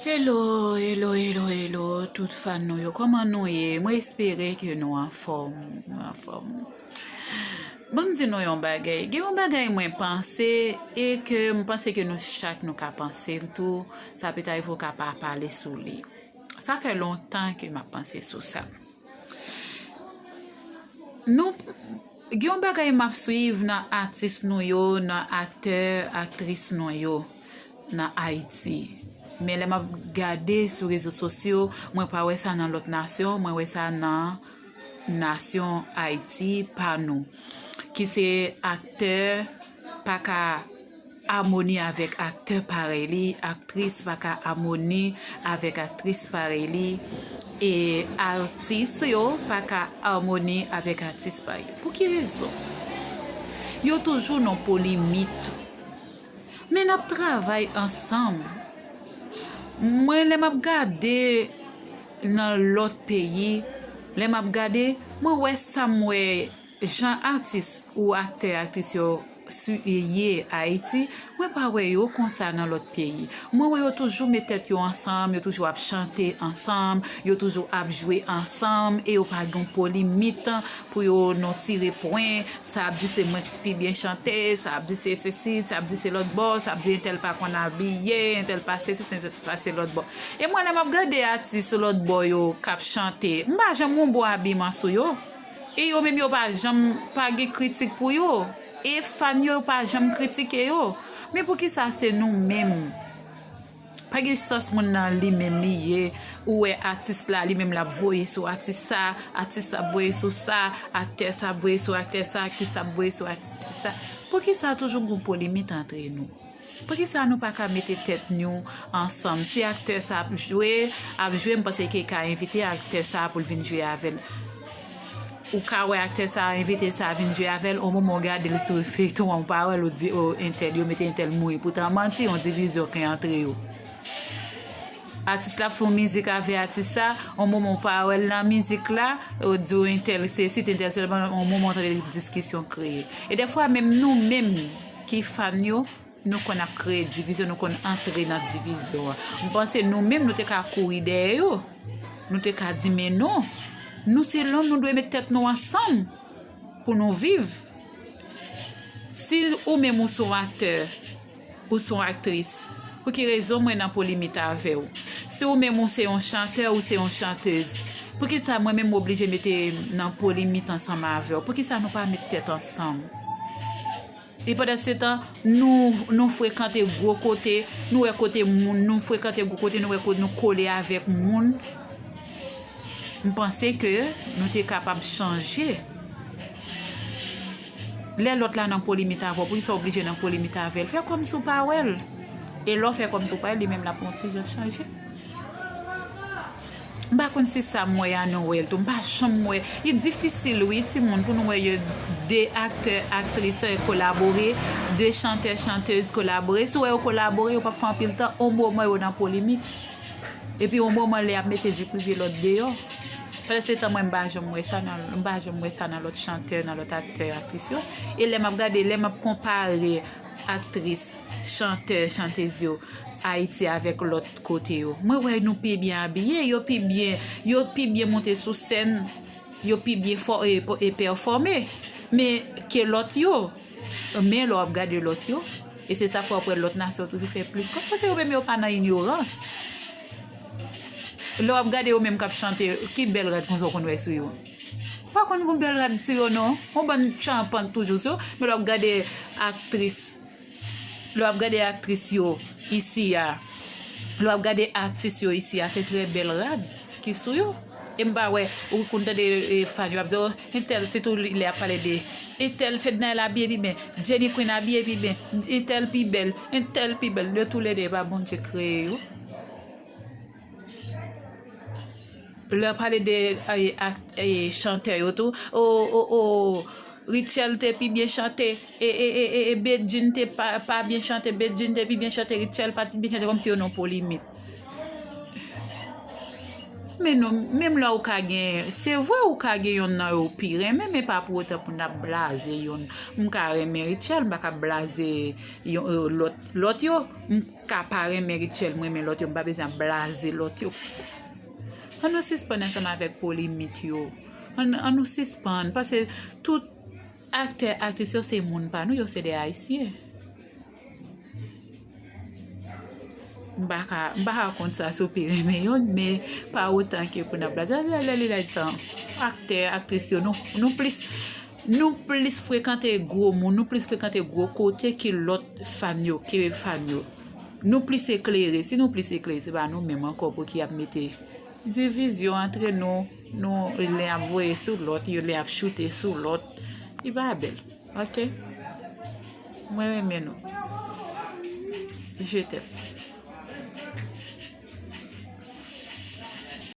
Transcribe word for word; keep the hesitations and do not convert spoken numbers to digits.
Hello, hello, hello, hello, tout fan nou yo, kòman nou ye? Mwen espere ke nou anfòm, nou anfòm. Ban m di nou yon bagay. Gen yon bagay mwen panse e ke m panse ke nou chak nou ka panse l tou. Sa pita rive w ka pa pale sou li. Sa fè lontan ke m ap panse sou sa. Nou gen yon bagay m ap swiv nan atis nou yo, nan aktè, aktris nou yo nan Ayiti. Men lè m ap gade sou rezo sosyo, mwen pa wè sa nan lòt nasyon, mwen wè sa nan nasyon Ayiti pa nou, ki se aktè pa ka amoni avèk aktè parèy li, aktris pa ka amoni avèk aktris parèy li, e atis yo pa ka amoni avèk atis parèy li. Pou ki rezon? Yo toujou nan polimik. Men n ap travay ansanm. Mwen, lè m ap gade nan lòt peyi, lè m ap gade, mwen wè sa m wè, jan atis ou aktè, aktris yo si-, ye Ayiti, mwen pa wè yo konsa nan lòt peyi. Mwen wè yo toujou met tèt yo ansanm, yo toujou ap chante ansanm, yo toujou ap jwe ansanm, e yo pa gen polimik pou yo non tire pwen, sa ap di se mwen ki pi byen chante, sa ap di se sesi, sa ap di se lòt bò, sa ap di entèl pa konn abiye, entèl pa sesi, entèl pa se lòt bò. E mwen, lè m ap gade atis lòt bò yo k ap chante, m pa janm wè yon bon abiman sou yo. E yo menm yo pa janm pa gen kritik pou yo. E fan yo pa janm kritike yo. Men poukisa se nou menm? Pa gen sans moun nan li menm li ye. Ou wè atis la, li menm l ap voye sou atis sa, atis sa ap voye sou sa, aktè sa ap voye sou aktè sa, aktris sa ap voye sou aktris sa. Poukisa toujou gon polimik antre nou? Poukisa nou pa ka mete tèt nou ansanm? Si aktè sa ap jwe, ap jwe, m panse ke ka envite aktè sa pou l vin jwe avè l. Ou ka wè aktè sa a envite sa a vin jwe avè l, on moman w gade l sou feyton an, ou pa wè l, ou di, o, entèl, yo mete entèl mouri. Poutan manti, yon divizyon ki antre yo. Atis la ap fè yon mizik avè atis sa, on moman w pa wè l nan mizik la, ou di w entèl sesi, entèl sela, on moman w tande diskisyon kreye. E dèfwa menm nou menm ki fan yo, nou konn ap kreye divizyon, nou konn antre nan divizyon an. M panse nou menm nou te ka kouri dèyè yo. Nou te ka di men non. Nou se lòm, nou dwe met tèt nou ansanm pou nou viv. Si ou menm ou se yon aktè, ou se yon aktris, pou ki rezon mwen nan polimik avè w? Si ou menm ou se yon chantè, ou se yon chantèz, poukisa mwen menm m oblije mete nan polimik ansanm avè w? Poukisa nou pa met tèt ansanm? E pandan se tan, nou, nou frekante gwo kote, nou wè kote moun, nou frekante gwo kote, nou wè kote nou kole avèk moun. M panse ke nou te kapab chanje. Lè lòt la nan polimik avè w, poukisa w oblije nan polimik avè l? Fè kòmsi w pa wè l. E lè w fè kòmsi w pa wè l, li menm l ap yon ti jan chanje. M pa konn si sa m wè a nou wè l tou. M pa janm wè. Li difisil, wi, timoun, pou nou wè yo de aktè, aktris, eh, kolabore, de chantè, chantèz kolabore. Si w wè yo kolabore, yo p ap fè anpil tan, on moman yo nan polemik. Epi on moman lè y ap mete vi prive lòt deyò. Pandan se tan mwen m pa janm wè sa nan, m pa janm wè sa nan lòt chantè, nan lòt aktè, aktris yo. E lè m ap gade, lè m ap konpare aktris, chantè, chantèz yo Ayiti avèk lòt kote yo. Mwen wè nou pi byen abiye, yo pi byen, yo pi byen monte sou sèn, yo pi byen fò, e, e pèfòme. Men ke lòt yo, men lè w ap gade lòt yo, e se sa fè w ap wè lòt nasyon toujou fè plis kòb, paske yo menm yo pa nan inyorans. Lè w ap gade yo menm k ap chante, ki bèl rad konsa w konn wè sou yo? Pa konn gon bèl rad sou yo non. Yon bann tchanpan k toujou sou yo. Men lè w ap gade aktris, lè w ap gade aktris yo isi a, lè w ap gade atis yo isi a, se trè bèl rad ki sou yo. E m pa wè, ou konn tande, e, fan yo ap di, o, entèl, sitou lè y ap pale de entèl, Fednaelle abiye pi byen, Jenny Queen abiye pi byen, entèl pi bèl, entèl pi bèl. De toulède, e pa Bondye kreye yo? Lè w pale de, e, ak, e, chantè yo tou, o, o, o, Rutshelle te pi byen chante, e, e, e, e, e Bedjine te pa, pa byen chante, Bedjine te pi byen chante, Rutshelle pa t byen chante, kòmsi yo nan polemik. Men non, menm lè ou ka gen, se vre ou ka gen yonn nan yo pi renmen, men pa pou otan pou n ap blaze yonn. M ka renmen Rutshelle, m pa ka blaze yon, euh, lòt, lòt yo. M ka pa renmen Rutshelle, m renmen lòt yo, m pa bezwen ap blaze lòt yo pou sa. An nou sispann ansanm avèk polemik yo. An, an nou sispann, paske tout aktè, aktris yo se moun pa nou, yo se de Ayisyen. M pa ka, m pa ka konn sa si w pi renmen yonn, men pa otan ke pou n ap blaze. Lè, lè, lè, lè, tan. Aktè, aktris yo, nou, nou plis, nou plis frekante gwo moun, nou plis frekante gwo kote ke lòt fan yo, ke fan yo. Nou plis eklere. Si nou plis eklere, se pa nou menm ankò pou ki ap mete divizyon antre nou. Nou, len ap voye sou lòt, yo len ap choute sou lòt. Li pa bèl. Ok? Mwen renmen nou. Je t'aime.